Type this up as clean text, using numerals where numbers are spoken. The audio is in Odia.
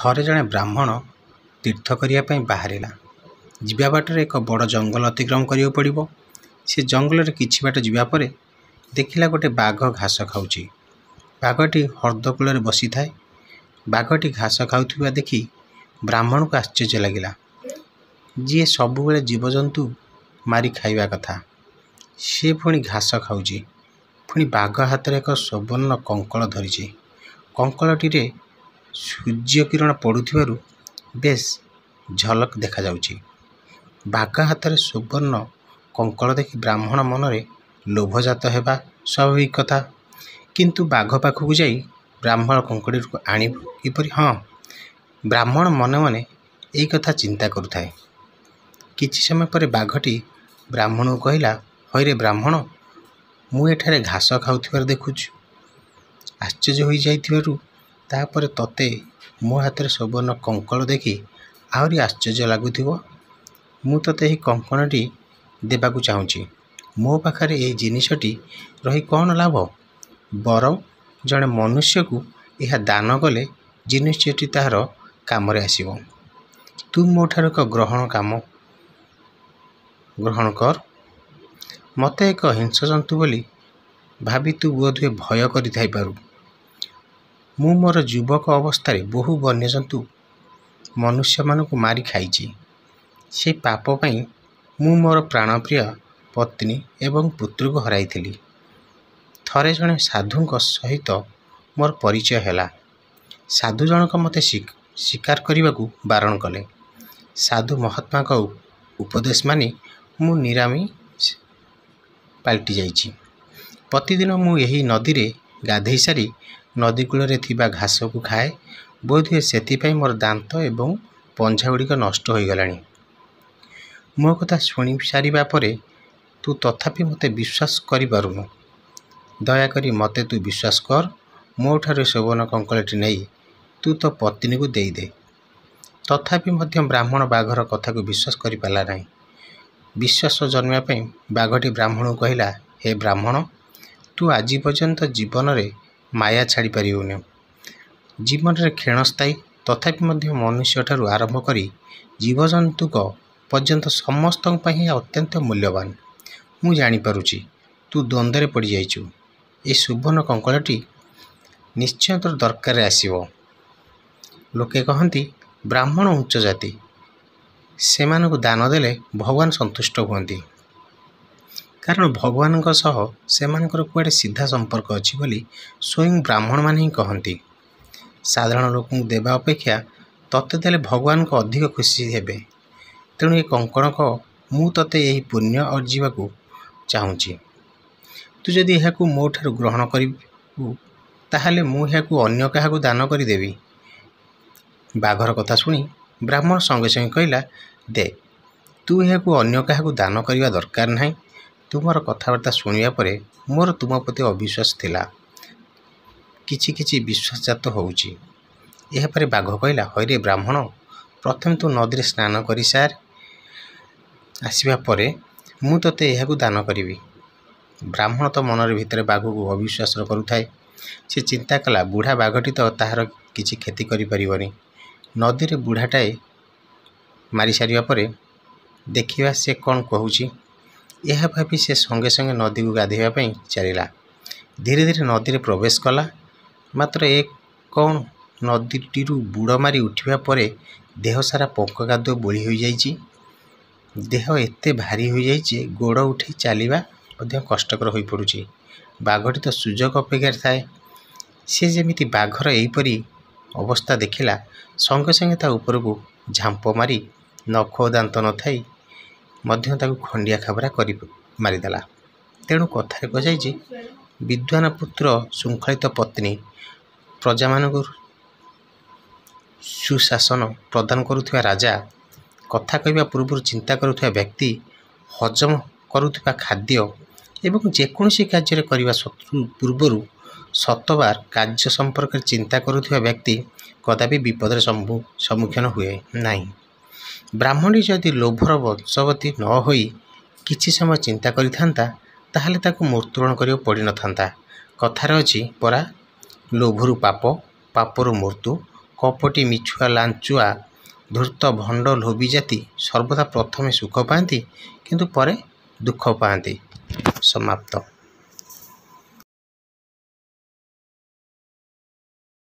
ଥରେ ଜଣେ ବ୍ରାହ୍ମଣ ତୀର୍ଥ କରିବା ପାଇଁ ବାହାରିଲା। ଯିବା ବାଟରେ ଏକ ବଡ଼ ଜଙ୍ଗଲ ଅତିକ୍ରମ କରିବାକୁ ପଡ଼ିବ। ସେ ଜଙ୍ଗଲରେ କିଛି ବାଟ ଯିବା ପରେ ଦେଖିଲା ଗୋଟେ ବାଘ ଘାସ ଖାଉଛି। ବାଘଟି ହ୍ରଦ କୂଳରେ ବସିଥାଏ। ବାଘଟି ଘାସ ଖାଉଥିବା ଦେଖି ବ୍ରାହ୍ମଣକୁ ଆଶ୍ଚର୍ଯ୍ୟ ଲାଗିଲା। ଯିଏ ସବୁବେଳେ ଜୀବଜନ୍ତୁ ମାରି ଖାଇବା କଥା, ସେ ପୁଣି ଘାସ ଖାଉଛି। ପୁଣି ବାଘ ହାତରେ ଏକ ସୁବର୍ଣ୍ଣ କଙ୍କଣ ଧରିଛି। କଙ୍କଣଟିରେ ସୂର୍ଯ୍ୟକିରଣ ପଡ଼ୁଥିବାରୁ ବେଶ୍ ଝଲକ ଦେଖାଯାଉଛି। ବାଘ ହାତରେ ସୁବର୍ଣ୍ଣ କଙ୍କଣ ଦେଖି ବ୍ରାହ୍ମଣ ମନରେ ଲୋଭଜାତ ହେବା ସ୍ୱାଭାବିକ କଥା। କିନ୍ତୁ ବାଘ ପାଖକୁ ଯାଇ ବ୍ରାହ୍ମଣ କଙ୍କଣଟିକୁ ଆଣିବ କିପରି? ହଁ, ବ୍ରାହ୍ମଣ ମନେ ମନେ ଏହି କଥା ଚିନ୍ତା କରୁଥାଏ। କିଛି ସମୟ ପରେ ବାଘଟି ବ୍ରାହ୍ମଣକୁ କହିଲା, ହଇରେ ବ୍ରାହ୍ମଣ, ମୁଁ ଏଠାରେ ଘାସ ଖାଉଥିବାର ଦେଖୁଛୁ। ଆଶ୍ଚର୍ଯ୍ୟ ହୋଇଯାଇଥିବାରୁ ତାପରେ ତୋତେ ମୋ ହାତରେ ସୁବର୍ଣ୍ଣ କଙ୍କଣ ଦେଖି ଆହୁରି ଆଶ୍ଚର୍ଯ୍ୟ ଲାଗୁଥିବ। ମୁଁ ତୋତେ ଏହି କଙ୍କଣଟି ଦେବାକୁ ଚାହୁଁଛି। ମୋ ପାଖରେ ଏହି ଜିନିଷଟି ରହି କ'ଣ ଲାଭ? ବରଂ ଜଣେ ମନୁଷ୍ୟକୁ ଏହା ଦାନ କଲେ ଜିନିଷଟି ତାହାର କାମରେ ଆସିବ। ତୁ ମୋଠାରୁ ଏକ ଗ୍ରହଣ କାମ ଗ୍ରହଣ କର। ମୋତେ ଏକ ହିଂସ୍ରଜନ୍ତୁ ବୋଲି ଭାବି ତୁ ବୋଧହୁଏ ଭୟ କରିଥାଇପାରୁ। ମୁଁ ମୋର ଯୁବକ ଅବସ୍ଥାରେ ବହୁ ବନ୍ୟଜନ୍ତୁ ମନୁଷ୍ୟମାନଙ୍କୁ ମାରି ଖାଇଛି। ସେ ପାପ ପାଇଁ ମୁଁ ମୋର ପ୍ରାଣପ୍ରିୟ ପତ୍ନୀ ଏବଂ ପୁତ୍ରକୁ ହରାଇଥିଲି। ଥରେ ଜଣେ ସାଧୁଙ୍କ ସହିତ ମୋର ପରିଚୟ ହେଲା। ସାଧୁ ଜଣକ ମୋତେ ଶିକାର କରିବାକୁ ବାରଣ କଲେ। ସାଧୁ ମହାତ୍ମାଙ୍କ ଉପଦେଶ ମାନି ମୁଁ ନିରାମିଷ ପାଲଟି ଯାଇଛି। ପ୍ରତିଦିନ ମୁଁ ଏହି ନଦୀରେ ଗାଧୋଇ ସାରି ନଦୀ କୂଳରେ ଥିବା ଘାସକୁ ଖାଏ। ବୋଧହୁଏ ସେଥିପାଇଁ ମୋର ଦାନ୍ତ ଏବଂ ପଞ୍ଝାଗୁଡ଼ିକ ନଷ୍ଟ ହୋଇଗଲାଣି। ମୋ କଥା ଶୁଣି ସାରିବା ପରେ ତୁ ତଥାପି ମୋତେ ବିଶ୍ୱାସ କରିପାରୁନୁ। ଦୟାକରି ମୋତେ ତୁ ବିଶ୍ୱାସ କର। ମୋଠାରୁ ସୁବର୍ଣ୍ଣ କଙ୍କଣଟି ନେଇ ତୁ ତୋ ପତ୍ନୀକୁ ଦେଇଦେ। ତଥାପି ମଧ୍ୟ ବ୍ରାହ୍ମଣ ବାଘର କଥାକୁ ବିଶ୍ୱାସ କରିପାରିଲା ନାହିଁ। ବିଶ୍ୱାସ ଜନ୍ମିବା ପାଇଁ ବାଘଟି ବ୍ରାହ୍ମଣକୁ କହିଲା, ହେ ବ୍ରାହ୍ମଣ, ତୁ ଆଜି ପର୍ଯ୍ୟନ୍ତ ଜୀବନରେ ମାୟା ଛାଡ଼ିପାରିବୁନି। ଜୀବନରେ କ୍ଷଣସ୍ଥାୟୀ, ତଥାପି ମଧ୍ୟ ମନୁଷ୍ୟଠାରୁ ଆରମ୍ଭ କରି ଜୀବଜନ୍ତୁଙ୍କ ପର୍ଯ୍ୟନ୍ତ ସମସ୍ତଙ୍କ ପାଇଁ ଏହା ଅତ୍ୟନ୍ତ ମୂଲ୍ୟବାନ। ମୁଁ ଜାଣିପାରୁଛି ତୁ ଦ୍ୱନ୍ଦ୍ୱରେ ପଡ଼ିଯାଇଛୁ। ଏ ସୁବର୍ଣ୍ଣ କଙ୍କଣଟି ନିଶ୍ଚୟ ତୋର ଦରକାରରେ ଆସିବ। ଲୋକେ କହନ୍ତି ବ୍ରାହ୍ମଣ ଉଚ୍ଚ ଜାତି, ସେମାନଙ୍କୁ ଦାନ ଦେଲେ ଭଗବାନ ସନ୍ତୁଷ୍ଟ ହୁଅନ୍ତି। କାରଣ ଭଗବାନଙ୍କ ସହ ସେମାନଙ୍କର କୁଆଡ଼େ ସିଧା ସମ୍ପର୍କ ଅଛି ବୋଲି ସ୍ୱୟଂ ବ୍ରାହ୍ମଣମାନେ ହିଁ କହନ୍ତି। ସାଧାରଣ ଲୋକଙ୍କୁ ଦେବା ଅପେକ୍ଷା ତୋତେ ଦେଲେ ଭଗବାନଙ୍କ ଅଧିକ ଖୁସି ହେବେ। ତେଣୁ ଏ କଙ୍କଣକ ମୁଁ ତୋତେ ଏହି ପୁଣ୍ୟ ଅର୍ଜିବାକୁ ଚାହୁଁଛି। ତୁ ଯଦି ଏହାକୁ ମୋଠାରୁ ଗ୍ରହଣ କରିବୁ, ତାହେଲେ ମୁଁ ଏହାକୁ ଅନ୍ୟ କାହାକୁ ଦାନ କରିଦେବି। ବାଘର କଥା ଶୁଣି ବ୍ରାହ୍ମଣ ସଙ୍ଗେ ସଙ୍ଗେ କହିଲା, ଦେ, ତୁ ଏହାକୁ ଅନ୍ୟ କାହାକୁ ଦାନ କରିବା ଦରକାର ନାହିଁ। ତୁମର କଥାବାର୍ତ୍ତା ଶୁଣିବା ପରେ ମୋର ତୁମ ପ୍ରତି ଅବିଶ୍ୱାସ ଥିଲା, କିଛି କିଛି ବିଶ୍ୱାସଜାତ ହେଉଛି। ଏହାପରେ ବାଘ କହିଲା, ହଇରେ ବ୍ରାହ୍ମଣ, ପ୍ରଥମେ ତୁ ନଦୀରେ ସ୍ନାନ କରିସାର ଆସିବା ପରେ ମୁଁ ତୋତେ ଏହାକୁ ଦାନ କରିବି। ବ୍ରାହ୍ମଣ ତ ମନରେ ଭିତରେ ବାଘକୁ ଅବିଶ୍ୱାସ କରୁଥାଏ। ସେ ଚିନ୍ତା କଲା, ବୁଢ଼ା ବାଘଟି ତ ତାହାର କିଛି କ୍ଷତି କରିପାରିବନି। ନଦୀରେ ବୁଢ଼ାଟାଏ ମାରିସାରିବା ପରେ ଦେଖିବା ସେ କ'ଣ କହୁଛି। ଏହା ଭାବି ସେ ସଙ୍ଗେ ସଙ୍ଗେ ନଦୀକୁ ଗାଧୋଇବା ପାଇଁ ଚାଲିଲା। ଧୀରେ ଧୀରେ ନଦୀରେ ପ୍ରବେଶ କଲା। ମାତ୍ର ଏ କ'ଣ, ନଦୀଟିରୁ ବୁଡ଼ ମାରି ଉଠିବା ପରେ ଦେହ ସାରା ପଙ୍କ କାଦୁଅ ବୋଳି ହୋଇଯାଇଛି। ଦେହ ଏତେ ଭାରି ହୋଇଯାଇଛି, ଗୋଡ଼ ଉଠାଇ ଚାଲିବା ମଧ୍ୟ କଷ୍ଟକର ହୋଇପଡ଼ୁଛି। ବାଘଟି ତ ସୁଯୋଗ ଅପେକ୍ଷାରେ ଥାଏ। ସେ ଯେମିତି ବାଘର ଏହିପରି ଅବସ୍ଥା ଦେଖିଲା, ସଙ୍ଗେ ସଙ୍ଗେ ତା ଉପରକୁ ଝାମ୍ପ ମାରି ନଖ ଓ ଦାନ୍ତ ନଥାଇ ମଧ୍ୟ ତାକୁ ଖଣ୍ଡିଆ ଖାବରା କରି ମାରିଦେଲା। ତେଣୁ କଥାରେ କୁହାଯାଇଛି, ବିଦ୍ୱାନ ପୁତ୍ର, ଶୃଙ୍ଖଳିତ ପତ୍ନୀ, ପ୍ରଜାମାନଙ୍କୁ ସୁଶାସନ ପ୍ରଦାନ କରୁଥିବା ରାଜା, କଥା କହିବା ପୂର୍ବରୁ ଚିନ୍ତା କରୁଥିବା ବ୍ୟକ୍ତି, ହଜମ କରୁଥିବା ଖାଦ୍ୟ ଏବଂ ଯେକୌଣସି କାର୍ଯ୍ୟରେ କରିବା ପୂର୍ବରୁ ଶତବାର କାର୍ଯ୍ୟ ସମ୍ପର୍କରେ ଚିନ୍ତା କରୁଥିବା ବ୍ୟକ୍ତି କଦାପି ବିପଦର ସମ୍ମୁଖୀନ ହୁଏ ନାହିଁ। ବ୍ରାହ୍ମଣୀ ଯଦି ଲୋଭର ବଶବର୍ତ୍ତୀ ନ ହୋଇ କିଛି ସମୟ ଚିନ୍ତା କରିଥାନ୍ତା, ତାହେଲେ ତାକୁ ମୃତ୍ୟୁବରଣ କରିବାକୁ ପଡ଼ିନଥାନ୍ତା। କଥାରେ ଅଛି ପରା, ଲୋଭରୁ ପାପ, ପାପରୁ ମୃତ୍ୟୁ, କପଟୀ, ମିଛୁଆ, ଲାଞ୍ଚୁଆ, ଧୂର୍ତ୍ତ, ଭଣ୍ଡ, ଲୋଭୀ ଜାତି ସର୍ବଦା ପ୍ରଥମେ ସୁଖ ପାଆନ୍ତି, କିନ୍ତୁ ପରେ ଦୁଃଖ ପାଆନ୍ତି। ସମାପ୍ତ।